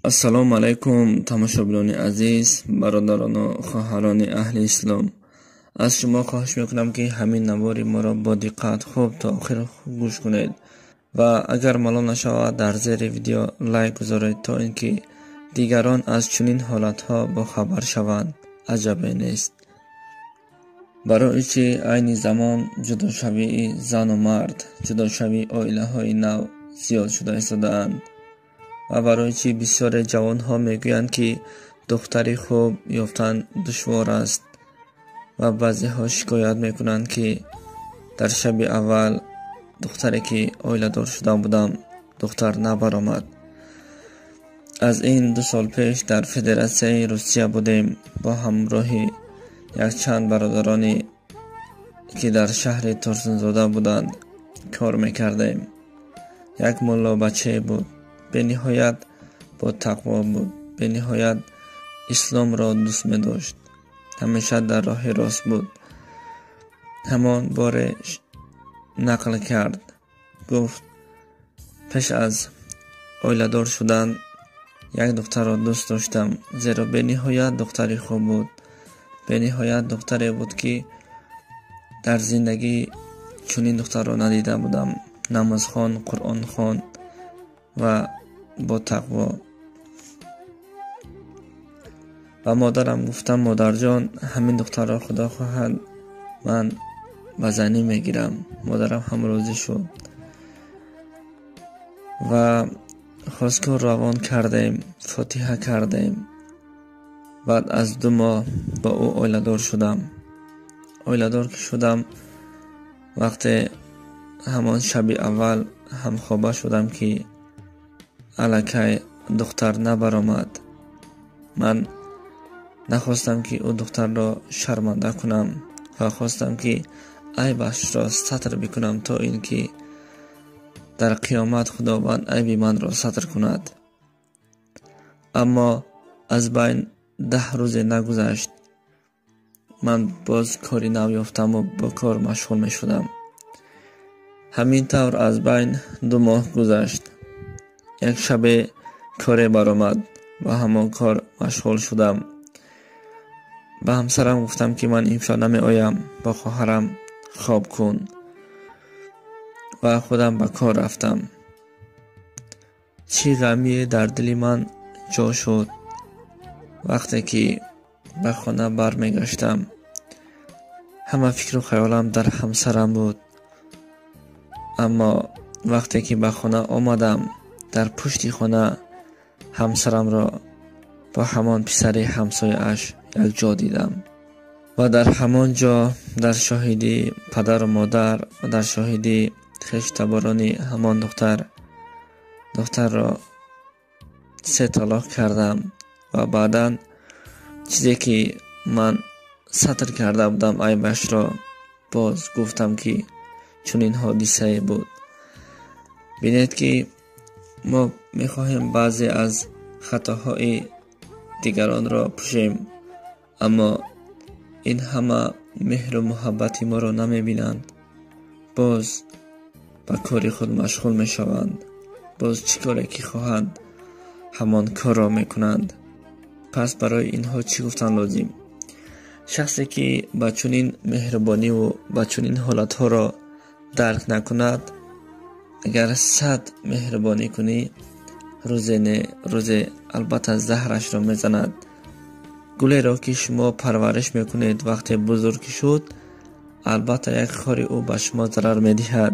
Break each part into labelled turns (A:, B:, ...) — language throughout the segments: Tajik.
A: Ассалому алайкум, тамошобинони азиз, бародарону хоҳарони аҳли ислом. Аз шумо хоҳиш мекунам, ки ҳамин навори моро бо диққат хуб то охир гӯш кунед ва агар малол нашавад, дар зери видео лайк гузоред, то ин ки дигарон аз чунин ҳолатҳо бохабар шаванд. Аҷабе нест. Барои чӣ айни замон ҷудошавии зану мард, ҷудошавии оилаҳои нав зиёд шуда истодаанд? Ва барои чӣ бисёре ҷавонҳо мегӯянд, ки духтари хуб ёфтан душвор аст, ва баъзеҳо шикоят мекунанд, ки дар шаби аввал духтаре ки оиладор шуда будам, духтар набаромад. Аз ин 2 сол пеш дар Федератсияи Русия будем бо ҳамроҳи якчанд бародароне ки дар шаҳри Турсунзода буданд, кор мекардем. Як муллобачае буд, бениҳоят бо тақво буд, бениҳоят исломро дӯст медошт, ҳамеша дар роҳи рост буд. Ҳамон боре нақл кард, гуфт: пеш аз оиладор шудан як духтарро дӯст доштам, зеро бениҳоят духтари хуб буд, бениҳоят духтаре буд, ки дар зиндагӣ чунин духтарро надида будам. Намозхон, қуръонхон ва бо тақво. Ба модарам гуфтам: модарҷон, ҳамин духтарро худо хоҳад ман ба занӣ мегирам. Модарам ҳам розӣ шуд ва хосгор равон кардем, фотиҳа кардем. Баъд аз 2 моҳ бо ӯ оиладор шудам. Оиладор ки шудам, вақте ҳамон шаби аввал ҳамхоба шудам, ки аллакай духтар набаромад. Ман нахостам, ки ӯ духтарро шарманда кунам ва хостам, ки айбашро сатр бикунам, то ин ки дар қиёмат Худованд айби манро сатр кунад. Аммо аз байн 10 рӯзе нагузашт, ман боз кори нав ёфтаму бо кор машғул мешудам. Ҳамин тавр аз байн 2 моҳ гузашт. Як шабе коре баромад ва ҳамон кор машғул шудам. Ба ҳамсарам гуфтам, ки ман имшаб намеоям, бо хоҳарам хоб кун, ва худам ба кор рафтам. Чӣ ғамие дар дили ман ҷо шуд вақте ки ба хона бармегаштам. Ҳама фикру хаёлам дар ҳамсарам буд. Аммо вақте ки ба хона омадам, дар пушти хона ҳамсарамро бо ҳамон писари ҳамсояаш якҷо дидам ва дар ҳамон ҷо дар шоҳидии падару модар ва дар шоҳидии хештаборони ҳамон духтарро 3 талоқ кардам ва баъдан чизе ки ман сатр карда будам айбашро боз гуфтам, ки чунин ҳодисае буд. Бинед, ки мо мехоҳем баъзе аз хатоҳои дигаронро пӯшем, аммо ин ҳама меҳру муҳаббати моро намебинанд. Боз ба кори худ машғул мешаванд, боз чӣ коре ки хоҳанд ҳамон корро мекунанд. Пас барои инҳо чӣ гуфтан лозим? Шахсе ки ба чунин меҳрубониву ба чунин ҳолатҳоро дарк накунад, агар 100 меҳрубонӣ кунӣ, рӯзе не рӯзе албатта заҳрашро мезанад. Гулеро ки шумо парвариш мекунед, вақте бузург шуд, албатта як хори ӯ ба шумо зарар медиҳад.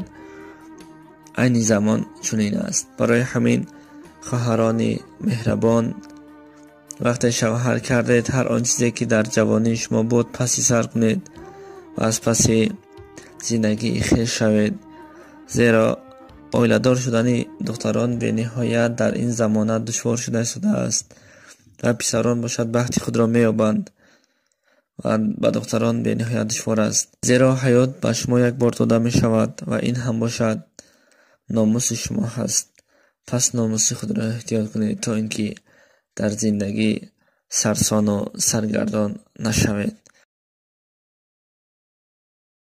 A: Айни замон чунин аст. Барои ҳамин хоҳарони меҳрабон, вақте шавҳар кардед, ҳар он чизе ки дар ҷавонии шумо буд паси сар кунед ва аз паси зиндагии хеш шавед, зеро оиладор шудани духтарон бениҳоят дар ин замона душвор шуда истодааст ва писарон бошад бахти худро меёбанд ва ба духтарон бениҳоят душвор аст, зеро ҳаёт ба шумо як бор дода мешавад ва ин ҳам бошад номуси шумо ҳаст. Пас номуси худро эҳтиёт кунед, то ин ки дар зиндагӣ сарсону саргардон нашавед.